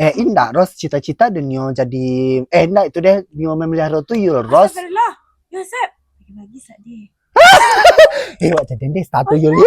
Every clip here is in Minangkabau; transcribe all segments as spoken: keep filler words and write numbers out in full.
Eh, indak, Ros. Cita-cita den nio jadi, eh, indak itu deh, nio memelihara tuyul, Ros. Astagfirullah. Yo, Sep. Bagi-bagi sak deh. Eh, wak jadi deh, satu tuyul.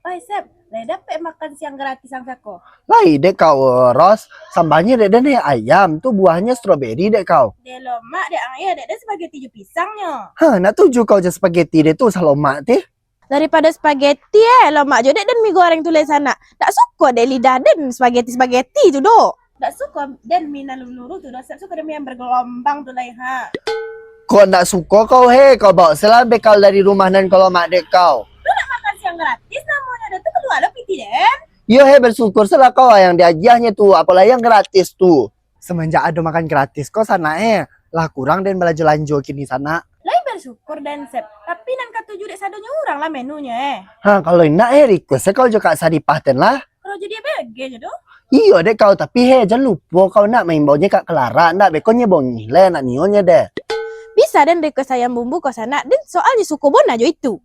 Oi, Sep, lai dapek makan siang gratis ang sako? Lai dek kau, Ros. Sambalnyo dek den ayam, tu buahnyo strawberry dek kau. Dek lomak dek ang, eh, dek den spaghetti jo pisangnyo. Hah, nak tuju kau jo spaghetti dek tu, salomak ti. Daripado spaghetti, eh, lomak jo dek den mi goreng tu lai sanak. Dak suko dek lidah den spaghetti-spaghetti tu doh. Dak suko den mi nan luru-luru tu doh, Sep, suko den mi yang bergelombang tu lai, ha. Kok ndak suko kau, he? Kau bawa selah bekal dari rumah nan kalau mak dek kau. Tu nak makan siang gratis namonyo doh, tu kalua lo pitih den. Iyo, he, bersyukur selah kau yang diagiahnyo tu, apalagi yang gratis tu. Semenjak ado makan gratis ko sanak, eh, lah kurang den balanjo-lanjo kini sanak. Lai bersyukur den, Sep, tapi nan katuju dek sadonyo urang lah menunyo, eh. Ha, kalau indak, eh, request se kau jo Kak Saripah ten lah. Kalau jadi A B G je doh. Iyo dek kau, tapi he, jan lupo kau nak maimbau je Kak Clara, ndak beko nye bongih le nak nio nye deh. Bisa den request ayam bumbu ko sanak, den soalnyo suko bona jo itu.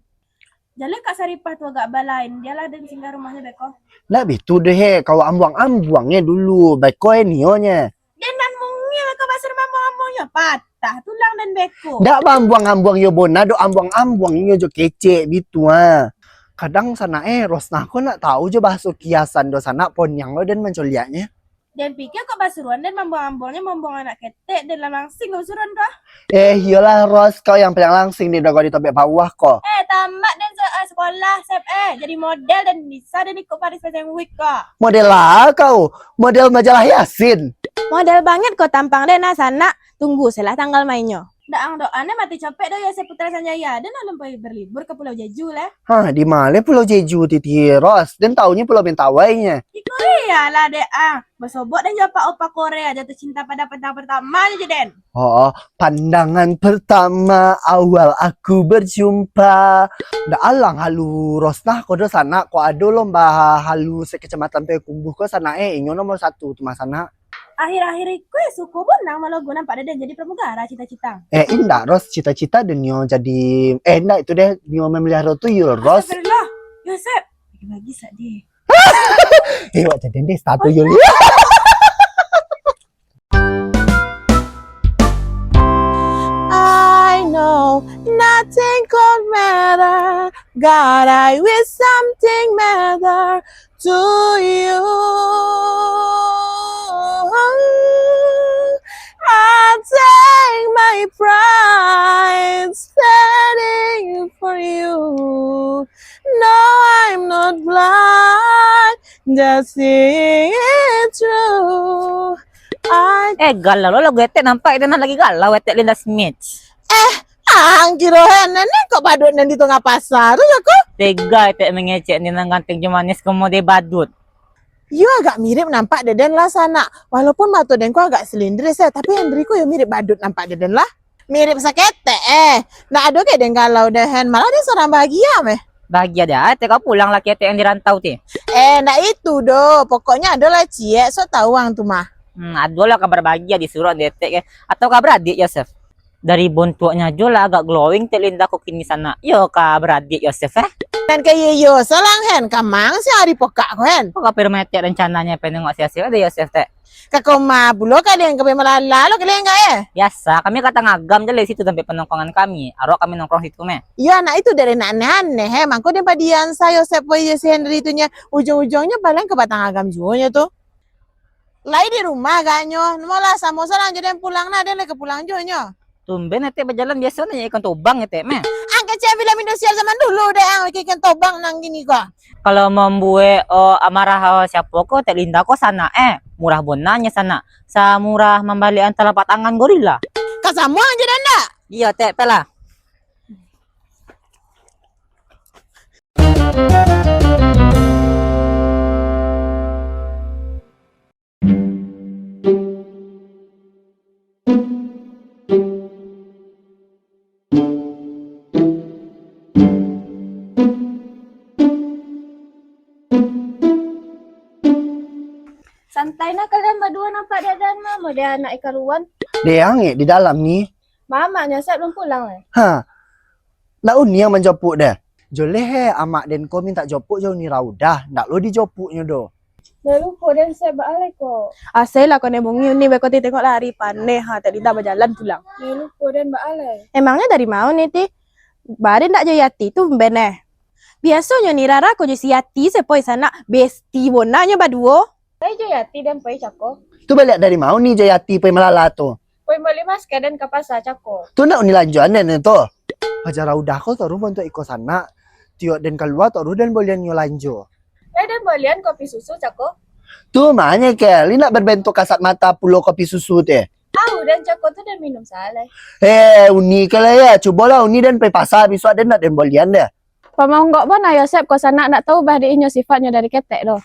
Jaleh Kak Saripah tu agak balain, bialah den singgah rumahnyo beko. Ndak bitu deh he, kau ambuang-ambuang nye dulu, beko e nio nye. Den nan mungil ka basur mambuang-ambuang nyo, patah tulang den beko. Ndak baambuang-ambuang yo bona, dok ambuang-ambuang nyo jo kecek bitu ha. Kadang sanak eh, Rosnah ko nak tahu jo bahaso kiasan do sanak, poniang lo den mancoliaknye. Den pikia kok basuruan den mambuang-ambuangnyo mambuang anak ketek, den lah langsing kok basuruan tu ah. Eh, iyolah Ros, kau yang paling langsing di dogo di topik bawah ko. Eh, tamat den se-, eh, sekolah, Sep, eh, jadi model den bisa den ikut Paris Fashion Week ko. Model lah kau, model majalah Yasin. Model banget ko tampang den ah sanak, tunggu selah tanggal mainnyo. Daang doan eh mati copek do Yosef Putra Sanjaya, den alun pai berlibur ka Pulau Jeju leh. Hah, di ma leh Pulau Jeju titi Ros, den taunye Pulau Mentawai nye. Di Korea lah dek ah. Basobok den jo Pak Opa Korea, jatuh cinta pada pandangan pertama je den. Oh, pandangan pertama awal aku berjumpa. Ndak alang halu Rosnah ko do sanak, ko ado lomba halu sekecamatan Payakumbuh ko sanak eh, inyo nomor satu tu mah sanak. Akhir-akhir iko eh, suko bonang malogo nampak dek den jadi pramugara cita-cita. Eh, indak Ros, cita-cita den nyo jadi, eh, indak itu deh, nyo memelihara tuyul Ros. Astagfirullah. Yosep, bagi-bagi sak deh. Eh, wak jadi deh, satu tuyul. I know nothing could matter. God, I wish something matter to you. I take my pride standing for you. No, I'm not blind, just see it through. I Eh, galau lo lagu etek, nampak itu nah lagi galau etek Linda Smith. Eh, ang kiro hen, nenek kok badut nan di tengah pasar tu ya ko? Tega etek mengecek ni nan ganteng jo manis ko mode badut. Yo agak mirip nampak dek den lah sanak. Walaupun mato den ko agak selindris eh, tapi Henry ko yo mirip badut nampak dek den lah. Mirip saketek eh. Ndak ado ke den galau deh hen, malah den sorang bahagia meh. Bahagia deh, etek kau pulang laki etek yang di rantau ti. Eh, ndak itu doh. Pokoknya ado lah ciek, sok tahu ang tu mah. Hmm, ado lah kabar bahagia di surau dek etek ke. Atau kabar adik Yosef. Dari bontuaknyo ajo lah agak glowing tek Linda ko kini sanak. Iyo ka baradik Yosef eh. Nan ka iyo-iyo salang hen, kamang si ari pokak ko hen. Kok ka rumah etek rencananyo pengen nengok si Yosef tek. Ka koma pulo kalian ka malala lo kalian ka eh. Biasa, kami ka Tangagam je lah situ tampek penongkongan kami. Arok kami nongkrong situ meh. Iyo anak itu dari nak aneh-aneh eh. Mangko dia padian sa Yosef po iyo si Henry tu nya. Ujung-ujungnyo paling ka Batang Agam juo nyo tu. Lai di rumah agaknyo, molah samo salang jo den pulang nah, den lai ka pulang juo nyo. Tumben etek bajalan biaso nyo ikan tobang etek meh. Ang kecek film Indosiar zaman dulu deh ang ikan tobang nang gini ko. Kalau mambuek oh, amarah oh, siapo ko tek Linda ko sanak eh, murah bonanyo sanak. Samurah mambalian talapak tangan gorila. Ka samo ang je den dak? Iyo tek pelah. Santai nah kalian baduo, nampak dek den mah, model anak ikaruan. Deh, angek di dalam ni. Mamaknyo Sep belum pulang eh. Ha. Nak Uni yang manjopok deh. Joleh eh, amak den ko mintak jopok jo Uni Raudah, ndak lo dijopoknyo doh. Dah lupo den Sep baalai ko. Asai lah kau nebungi Uni beko ti tengok lah hari paneh ha, tak Linda bajalan pulang. Dah lupo den baalai. Emangnya dari mau ni ti? Baru ndak jo Yati tu ben eh. Biasonyo ni Rara ko jo si Yati sepoi sanak besti bonanyo baduo. Pai jo Yati den pai cako. Tu baliak dari mau ni jo Yati pai malala tu? Pai bali masker den ka pasa cako. Tu nak Uni lanjuan den tu. Paja Raudah ko taruh bantuak iko sanak. Tiok den kalua taruh den bolian nyo lanjo. Eh den bolian kopi susu cako. Tu manye ke, li nak berbentuk kasat mata pulo kopi susu teh. Au den cako tu den minum salai. Eh Uni ke lah ya, cubolah Uni den pai pasa bisuak den nak den bolian deh. Pamonggok bana Yosep ko sanak, ndak tahu bah di inyo sifatnyo dari ketek doh.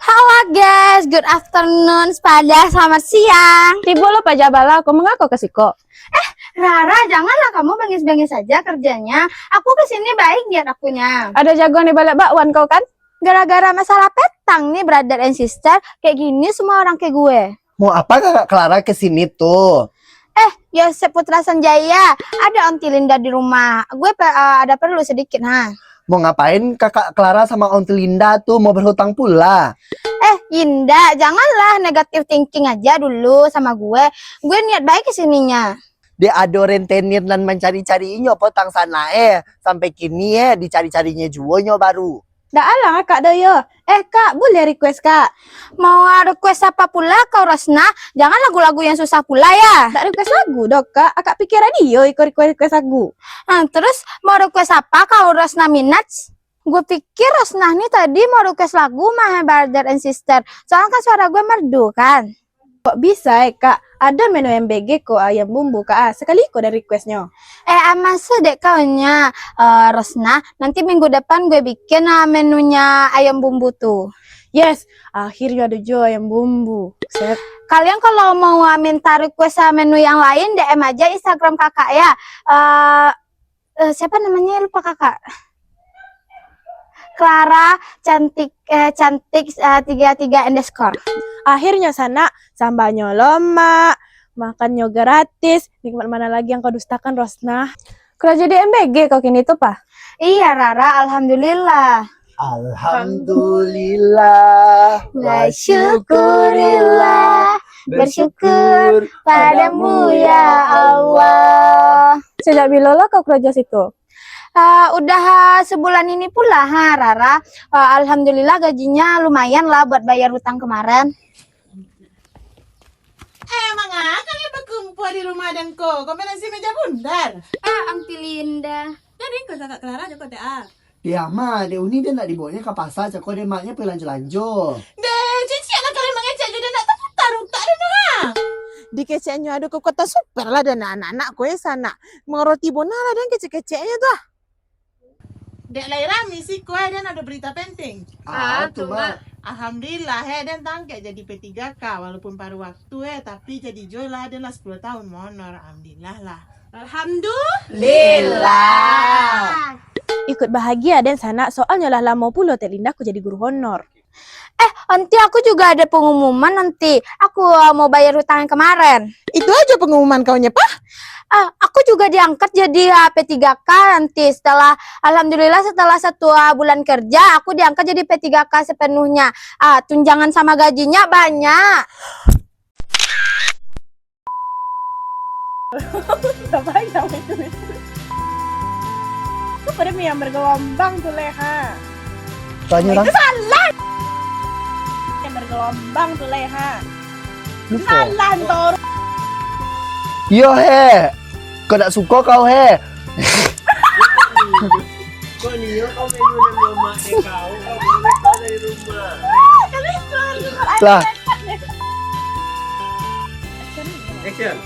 Halo guys, good afternoon, pada selamat siang. Tibo lo paja bala ko, mangako ka siko? Eh, Rara, janganlah kamu bengis-bengis saja kerjanya. Aku ke sini baik niat akunya. Ada jago ni balak bakwan kau kan? Gara-gara masalah petang ni, brother and sister, kayak gini semua orang kayak gue. Mau apa kakak Clara ke sini tuh? Eh, Yosep Putra Sanjaya, ada Onti Linda di rumah. Gue pe- eh, ada perlu sedikit, ha. Mau ngapain kakak Clara sama Onti Linda tuh? Mau berhutang pula? Eh, Inda, janganlah negative thinking aja dulu sama gue. Gue niat baik ke sininya. Dek ado rentenir nan mancari-cari inyo potang sana eh. Sampai kini eh, dicari-carinyo juo nyo baru. Ndak alang akak doh yo. Eh kak, boleh request kak? Mau request apa pula kau Rosna? Jangan lagu-lagu yang susah pula ya. Ndak request lagu doh kak, akak pikir radio iko request-request lagu. Hmm, terus mau request apa kau Rosna Minaj? Gue pikir Rosna ni tadi mau request lagu mah brother and sister. Soalnya kan suara gue merdu kan. Kok bisa eh kak, ada menu M B G ko ayam bumbu kak ah, sekali ko dari requestnyo. Eh aman se dek kau nya, eh, Rosna, nanti minggu depan gue bikin ah, menunya ayam bumbu tu. Yes, akhirnya ada jo ayam bumbu. Set. Kalian kalau mau ah, minta request ah, menu yang lain D M aja Instagram kakak ya. Eh, eh, siapa namanya lupa kakak. Clara cantik eh, cantik eh, tiga tiga underscore. Akhirnya sanak, sambalnyo lomak, makannyo gratis, nikmat mana lagi yang kau dustakan Rosna? Karajo di M B G kau kini tu pah? Iya Rara, alhamdulillah. Alhamdulillah, wa syukurillah, bersyukur padamu ya Allah. Sejak bilo lah kau kerja situ? Ah, udah ah, sebulan ini pula ha Rara. Ah, alhamdulillah gajinya lumayan lah buat bayar utang kemarin. Eh, manga kalian bakumpua di rumah den ko? Kombinasi meja bundar. Eh, Aunty Linda. Jadi ko kakak Clara jo ko teh ah. Di ama, dek Uni den nak dibawanya ka pasa, cako dek maknya pai lanjo-lanjo. Deh, cicik lah kalian mangecek jo den nak taputar utak den ha. Dikeceknyo ado kekuatan super lah den anak-anak ko eh sanak. Mangaroti bona lah den kecek-keceknyo tu ah. Dek lai rami siko eh, den ado berita penting. Ah, tu mah. Alhamdulillah eh, den tangkek jadi P tiga K, walaupun paruh waktu eh, tapi jadi jo lah, den lah sepuluh tahun mohonor. Alhamdulillah lah. Alhamdulillah. Ikut bahagia den sanak, soalnyo lah lamo pulo Tek Linda ko jadi guru honor. Eh, Aunty, aku juga ada pengumuman, Aunty. Aku uh, mau bayar hutang yang kemarin. Itu aja pengumuman kau nyepah? Ah, aku juga diangkat jadi uh, P tiga K, Aunty. Setelah, alhamdulillah, setelah satu uh, bulan kerja, aku diangkat jadi P tiga K sepenuhnya. Ah, tunjangan sama gajinya banyak. Kebayang itu. Itu pada yang bergelombang tu leh ha. Tanya orang. Itu salah. Yang bergelombang tu leh ha. Lupa. Salah Tor. Yo he. Kau tak suka kau he. Kau ni yo kau menu nama mak kau. Kau boleh kau dari rumah. Lah. Action.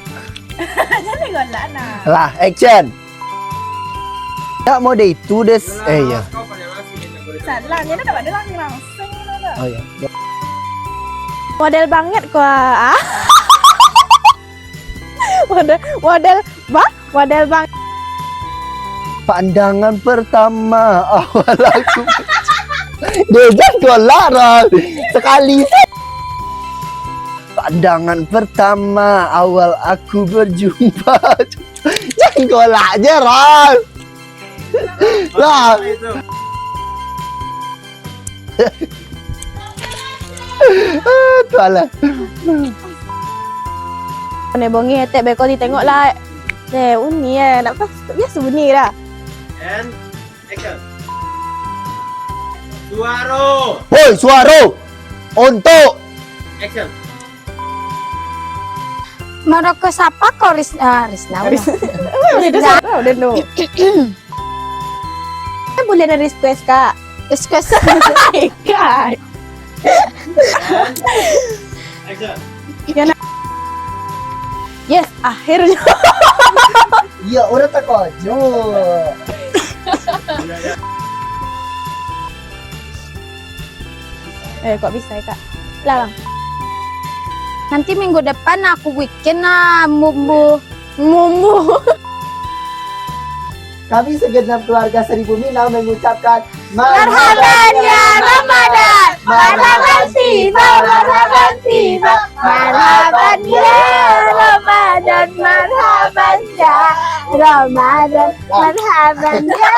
Jadi galak nah. Lah, action. Tak mau deh itu des. Eh ya. Salah, jadi tak ada langsung langsung. Oh ya. Model banget kau ah. Model, model bah, model bang. Pandangan pertama awal aku. Dia jago lah sekali. Pandangan pertama awal aku berjumpa. Jangan golak je, Ron. Lah. Tuan lah. Pandai bongih etek beko ditengok lah. Eh, uni eh. Nak pas biasa uni lah. And action. Suaro. Hoi, suaro. Ontok. Action. Maroko sapa ko Ris-, ah, Risna. Ris-, Rizna. Udah no. Eh, boleh ada request, Kak? Request. Kak. Action. Ya, nak. Yes, akhirnya. Iya, orang tak kocok. Eh, kok bisa ya, Kak? Lah, Bang. Nanti minggu depan aku bikin lah mumbu. Mumbu. Kami segenap keluarga Seribu Minang mengucapkan marhaban ya Ramadan, marhaban tiba, marhaban tiba, marhaban ya Ramadan, marhaban ya Ramadan, marhaban ya.